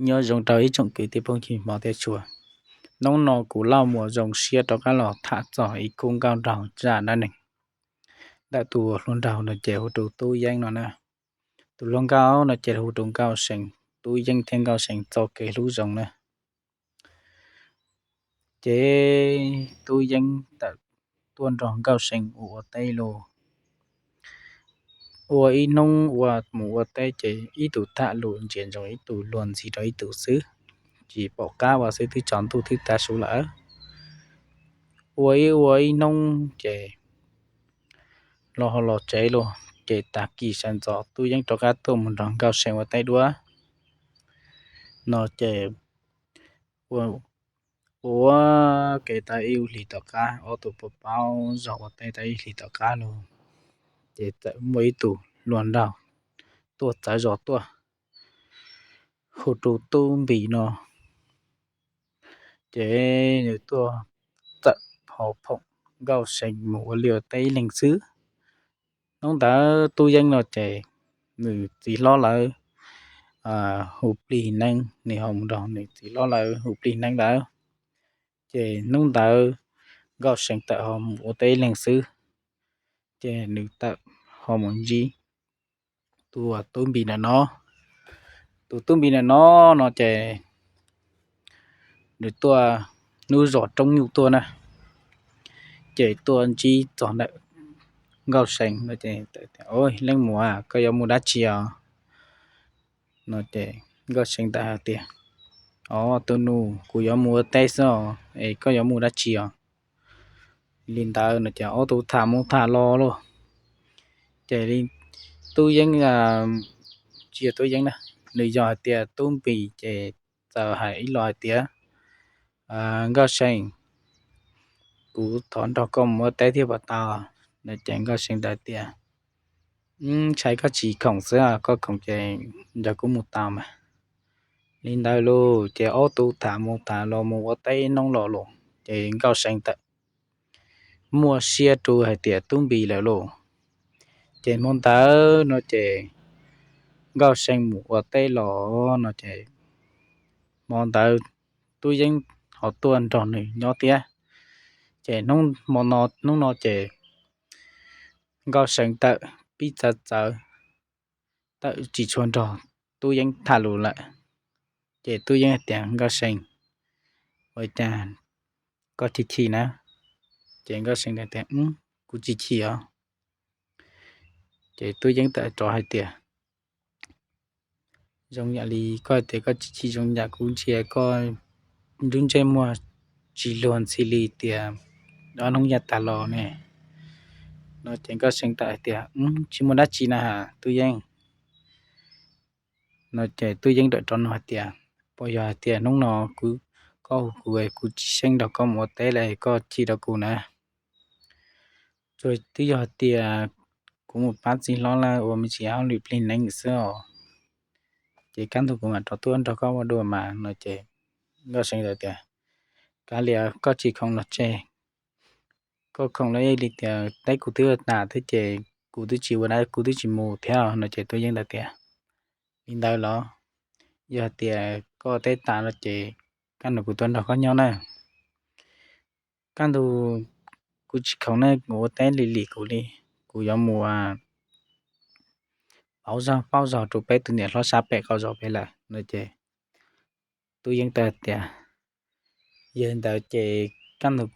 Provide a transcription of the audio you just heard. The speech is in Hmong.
Nyob zoo rau ib tsoom kwv tij phooj ywg hmov thiab tshua. Hnub no kuv Lauj Muas zoo siab rov qab los tham txog ib khub nkauj nraug zaj dab neeg ntawm tus hluas nraug no ces hu rau Tub Yeeb no na. Tus hluas nkauj no ces hu rau Nkauj See. Tub Yeeb thiab Nkauj See txoj kev hlub zoo na. Ces Tub Yeeb tawm tuaj nrog Nkauj See ua ua teb lauj. Ua ib hnub ua mus ua teb ces ib tug tham lus ntsia ntsoov ib tug, luag ntxhi rau ib tug xwb, tsis pom qab ua xwb twb tsaus ntuj twb tav su lawm. Ua ib ua ib hnub ces los ho los tsev lauj, ces tag kis sawv ntxov Tub Yeeb rov qab tuaj mus nrog Nkauj See ua teb dua. No ces ua ua ke tau ib hlis tom qab, ob tug paub paub zog ua teb tau ib hlis tom qab lauj, ces txawm muaj ib tug hluas nraug tuaj txawv zos tuaj hu rau Tub Npis no. Ces nws tuaj txawm ho phoom Nkauj See mus ua liaj ua teb ib leeg xwb. Hnub ntawd Tub Yeeb no ces nws txiv hlob lawv hu plig neeb, nws ho mus nrog nws txiv hlob lawv hu plig neeb ntawd. Ces hnub ntawd Nkauj See tawm ho mus ua teb ib leeg xwb, ces nws tawm ho mus ntsib tus Tub Npis ntawm no. Tus Tub Npis ntawm no no ces nws tuaj hnub zos roob nyuj tuaj na, ces tuaj ntsib txog ntawm Nkauj See no ces, Leej muam, koj yuav mus dab tsi os? No ces Nkauj See teb hais tias, Os tus nus, kuv yuav mus ua teb xwb os, es koj yuav mus dab tsi os? Li ntawd no ces ob tug tham mus tham los lauj, ces Tub Yeeb, tsis yog Tub Yeeb na, nws yog hais tias Tub Npis ces txawm hais ib los hais tias, Nkauj See, kuv thov nrog koj mus ua teb thiab puas tau? No ces Nkauj See teb tias, Ntshai koj tsis khoom xwb, koj khoom ces nrog kuv mus tau mas. Li ntawd lauj, ces ob tug tham mus tham los mus ua teb ib hnub los lauj, ces Nkauj See tawm muaj siab rau hais tias Tub Npis lawm lauj. Ces hmo ntawd no ces Nkauj See mus ua teb los no ces hmo ntawd Tub Yeeb ho tuaj nrog nws nyob thiab. Ces hnub no ces Nkauj See tawm pib txawv txawv, tawm tsis tshua nrog Tub Yeeb tham lus lawm. Ces Tub Yeeb hais tias, Nkauj See, ua cas koj chim chim na? Ces Nkauj See tias, Kuv tsis chim os. Ces Tub Yeeb tawm rov hais tias, Zoo yam li koj tias koj tsis chim, zoo yam kuv ntsia koj nruab ntsej muag tsis luag ntxhi li tias ob hnub yav tas los ne. No ces Nkauj See tawm hais tias, Tsis muaj dab tsi na has Tub Yeeb. No ces Tub Yeeb tawm rov nug hais tias, Puas yog hais tias hnub no koj hu kuv, kuv tsis xyeej nrog koj mus ua teb lawm koj chim rau kuv na? Tsuas twb yog hais tias kuv mus pab txiv hlob lawv ua me ntsis hauj lwm plig neeb xwb os, ces kaj ntug kuv mam rov tuaj nrog koj ua dua mas. No ces Nkauj See teb tias, Kav liam, koj tsis khoom los tseg, koj khoom los ib li tias teb kuv twb ua tas thiab ces kuv twb tsis ua dab, kuv twb tsis mus thiab. No ces Tub Yeeb teb tias, Li ntawd los, yog hais tias koj teb tas no ces kaj ntug kuv tuaj nrog koj nyob na. Kaj ntug kuv tsis khoom ne, kuv ua teb lim lim kuv li, kuv yuav mus pauv zog pauv zog rau peb tus niam hlob sab pem qaum zos peb lawm. No ces Tub Yeeb teb tias, Yog li ntawd ces kaj ntug